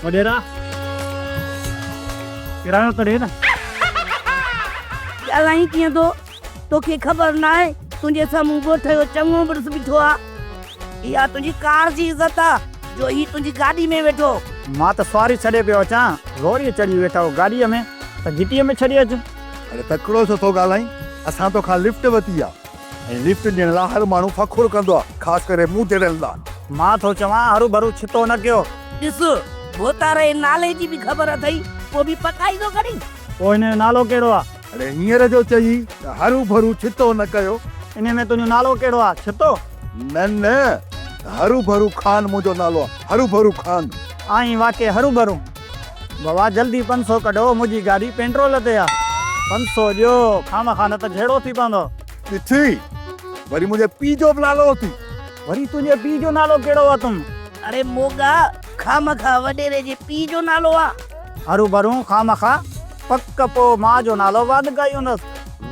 وڏيرا ڪرايو ته ڏي نه. ڳالهائين ڪيئن ٿو؟ توکي خبر ناهي تنهنجي سامهون ڳوٺ جو چڱو مڙس بيٺو آ. اها تنهنجي ڪار جي عزت آ جو هي تنهنجي گاڏي ۾ ويٺو. مان ته سواري ڇڏي پيو اچان، زوريء چڙهي ويٺا هو گاڏيء ۾ ته گهٽيء ۾ ڇڏي اچ. اڙي تڪڙو ڇو ٿو ڳالهائين، اسان توکان لفٽ ورتي آ ۽ لفٽ ڏيڻ لاء هر ماڻهو فخر ڪندو آ، خاص ڪري مون جهڙن لاء. مان ٿو چوان هروڀرو ڇتو نه ڪيو. ڏس، ڀوتار جي نالي جي به خبر اٿئي، پوء به پڪائي ٿو ڪرين. پوء هن جو نالو ڪهڙو آ؟ اڙي هينئر جو چئي ته هروڀرو ڇتو نه ڪيو. انهي ۾ تنهنجو نالو ڪهڙو آ؟ ڇتو؟ نه نه، هروڀرو خان منهنجو نالو آ، هروڀرو خان. آهين واقعي هروڀرو. بابا جلدي 500 ڪڍو، منهنجي گاڏي پينٽرول تي آ. 500 ڏيو، خامخواه نه ته جهيڙو ٿي پوندو. ڏٺئي، وري منهنجي پيء جو به نالو اٿئي. وري تنهنجي پيء جو نالو ڪهڙو آ تم؟ اڙي موڳا، خامخواه وڏيري جي پيء جو نالو آ. هروڀرو خامخواه پڪ پوء ماء جو نالو واڌڪائي هوندس.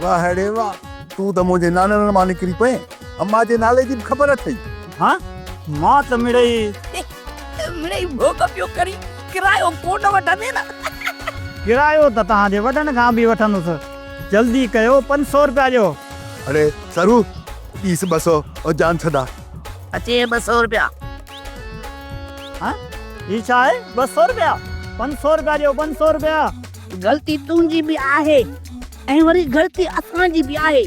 واهه ڙي واهه، تون ته منهنجي ناناڻن مان نڪري پئين، اما جي نالي جي به خبر اٿئي. ها، مان ته مڙئي. مڙئي ڀوڳ پيو ڪرين، ڪرايو ڪونه وٺندين نه. ڪرايو ته توهان جي وڏن کان به وٺندس، جلدي ڪيو 500 رپيا ڏيو. اڙي سرو، ڏيس 200 ۽ جان ڇڏاء. اچي 200 رپيا. ها هي ڇا آهي 200 رپيا 500 رپيا ڏيو 500 رپيا. غلطي تنهنجي به آهي ۽ وري غلطي اسان جي به آهي.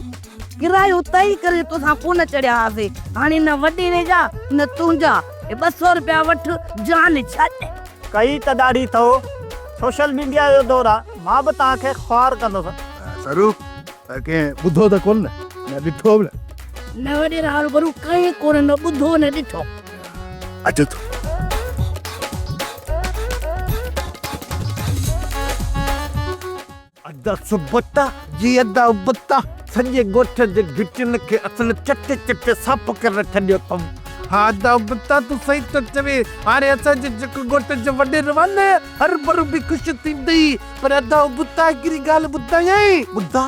ڪرايو طئي ڪري توسان ڪونه چڙهيا هئاسين. هاڻي نه وڏيري جا نه تنهنجا. هي 200 رپيا وٺ جان ڇڏ. ڪئي ته ڏاڍي اٿئو. سوشل ميڊيا جو دور آ مان به توهان کي خوار ڪندس. سرو ڪنهن ٻڌو ته ڪونه نه ڏٺو به نه. نه وڏيرا هروڀرو ڪنهن ڪونه نه ٻڌو نه ڏٺو. اچي ٿو. ادا سبتا جي ادا ابتا سڄي ڳوٺ جي گهٽين کي اصل چٽ چٽ صاف ڪري ڇڏيو اٿم. ها ادا ابتا تون صحيح ٿو چوين هاڻي اسان جي جيڪو ڳوٺ جو وڏيرو آهي نه هرڀرو به خوش ٿيندئي پر ادا ابتا هڪڙي ڳالهه ٻڌايانء ٻڌاء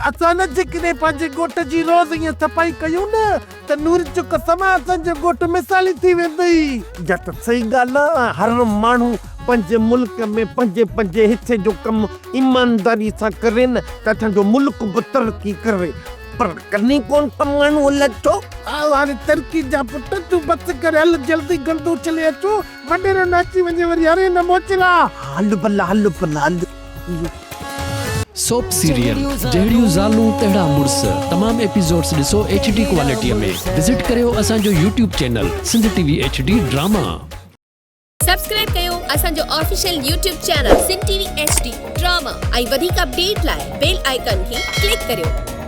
اسان نه جيڪڏهن پنهنجي ڳوٺ جي روز ائين صفائي ڪيون نه ته نور جو قسم آ اسان جو ڳوٺ مثالي ٿي ويندئي. جا ته صحيح ڳالهه آ هر ماڻهو پنهنجي ملڪ ۾ پنهنجي پنهنجي حصي جو ڪم ايمانداري سان ڪري نه ته اسان جو ملڪ به ترقي ڪري پر ڪن ئي ڪونه ٿا ماڻهو الائي ڇو. آء هاڻي ترقي جا پٽ تون بس ڪر هل جلدي گندو اڇلي اچو وڏيرو نه اچي وڃي وري هري نه موچڙا. هل ڀلا هل ڀلا هل. سوپ سيريل جهڙيون زالون تهڙا مڙس تمام ايپيسوڊس ڏسو ايڇ ڊي ڪوالٽي ۾ وزٽ ڪريو اسان جو YouTube channel Sindh T V H D drama. Subscribe ڪيو اسان جو official YouTube channel Sindh T V H D drama ۽ وڌيڪ اپڊيٽ لاء بيل آئيڪان کي ڪلڪ ڪريو.